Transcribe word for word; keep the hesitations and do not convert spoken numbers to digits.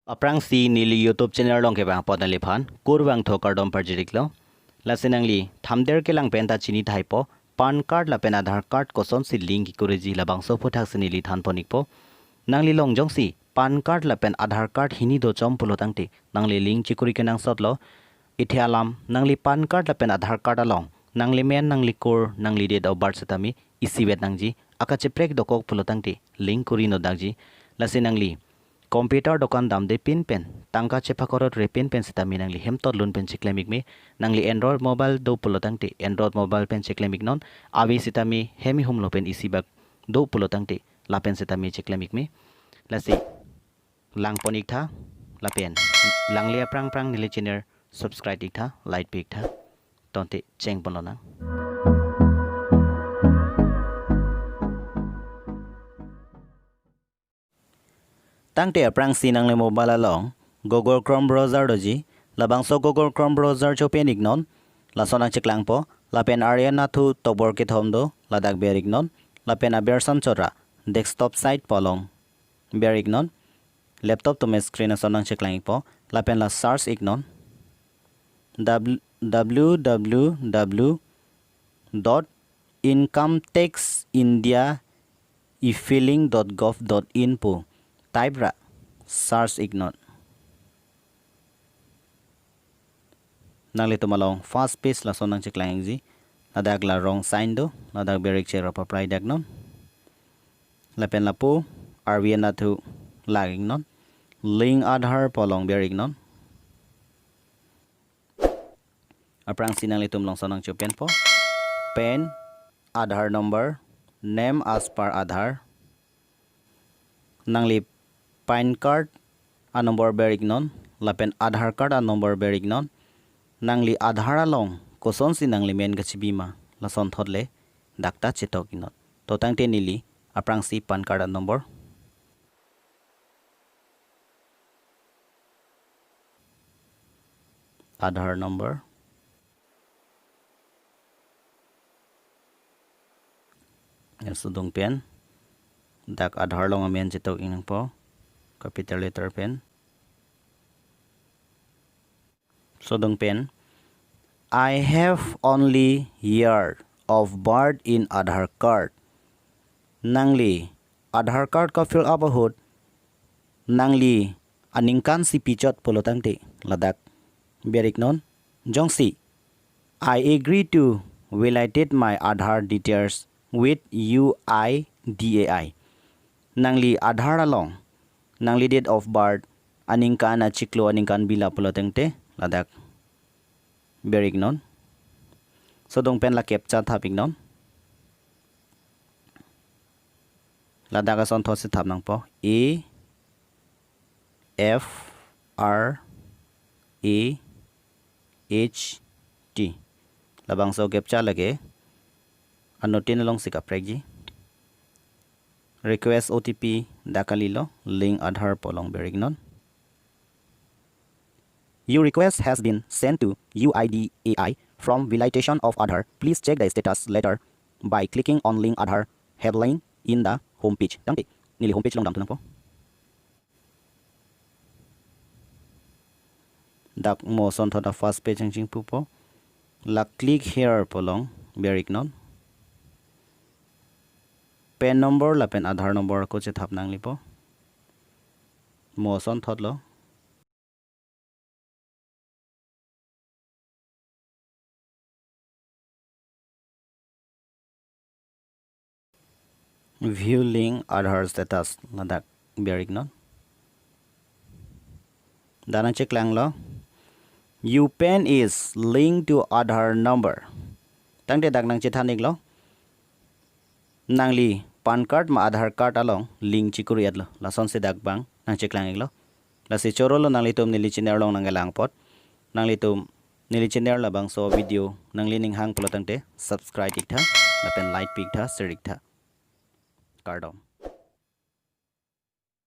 Aphrangsi neli YouTube channel along kevang apot nangliphan kurvangthu kardom parjiriklo. Lasi nangli thamder kelang pen ta chini thaipo, PAN card lapen Aadhaar card kosonsi link kikuriji, labangso aphuthaksi neli thanpon-ikpo. Nangli along jongsi PAN card lapen Aadhaar card hini do chom pulo tangte nangli link chikuri kenangsotlo. Ithe alam, nangli PAN card lapen Aadhaar card along nangli men, nangli kur, nangli date of birth sitame isivet nangji. Akacheprek dokok pulo tangte link kuri nodakji. Lasi nangli computer dokan damde pin pen, tangka chepakorot re pin pen sitame nangli hem totlun pen cheklem-ik me. Nangli Android mobile do pulo tangte Android mobile pen cheklem-iknon. Ave sitame hem ihumlo pen isibak do pulo tangte lapen sitame cheklem-ik me. Lasi langpon-iktha, lapen langle aphrang aphrang neli channel subscribe-iktha, like pi-iktha. Tangte chengponlonang. Tangte aphrangsi nangli mobile along Google Chrome browser doji, labangso Google Chrome browser cho-open-iknon. Lason nangcheklangpo, lapen Aryanathu tokbor kethom do, ladak ber-iknon, lapen aber son chora desktop site pu along ber-iknon. Laptop atum screen ason nangcheklang-ikpo, lapen la search-iknon, W- W W W dot income tax India e-filing dot gov dot in pu type ra search-iknon. Nanglitum along first page lason nangcheklang-ikji. Ladak la wrong sign do, ladak ber-ik chera paplai daknon. Lapen lapu Aryanathu lang-iknon. Link Aadhaar pu along ber-iknon. Aphrangsi nanglitum along lason nangcho-open-po. PAN, Aadhaar number, name as per Aadhaar. Nangli PAN card a-number ber-iknon, lapen Aadhaar card a-number ber-iknon. Nangli Aadhaar along kosonsi nangli men kachebi ma, lasonthot le dak ta chetok-iknon. To tangte neli aphrangsi PAN card a-number, Aadhaar number. Ya, sodung pen dak Aadhaar along amen chetok-ik nangpo, capital letter pen. Sodung pen, "I have only year of birth in Aadhaar card." Nangli Aadhaar card ka-fill up ahut nangli aningkan si pichot pulo tangte ladak ber-iknon. Jongsi, "I agree to validate my Aadhaar details with U I D A I." Nangli Aadhaar along nangli date of birth, aningkan, achiklo, aningkan bila pulo tangte ladak ber-iknon. Sodung pen la captcha thap-iknon. Ladak asonthotsi thap nangpo, A F R A H T. Labangso captcha lake anuttin alongsi kaprekji. Request O T P dak kalilo, link Aadhaar pu along ber-iknon. "Your request has been sent to U I D A I from validation of Aadhaar. Please check the status later by clicking on link Aadhaar headline in the home page." Tangte neli home page along damthu nangpo. Dak mo asonthot a-first page nangchingpupo. La "Click here" pu along ber-iknon. PAN number lapen Aadhaar number ako chethap nanglipo. Mo asonthotlo. "View link Aadhaar status," ladak ber-iknon. Dak nangcheklanglo, "Your PAN is linked to Aadhaar number." Tangte dak nangchethan-iklo, nangli PAN card ma Aadhaar card along link chikuri-etlo. Lasonsi dak abang nangcheklang-iklo. Lasi chorolo nanglitum neli channel along nangkelang apot. Nanglitum neli channel labangso video nanglining hang pulo tangte subscribe-iktha, lapen like pi-iktha, share-iktha. Kardom.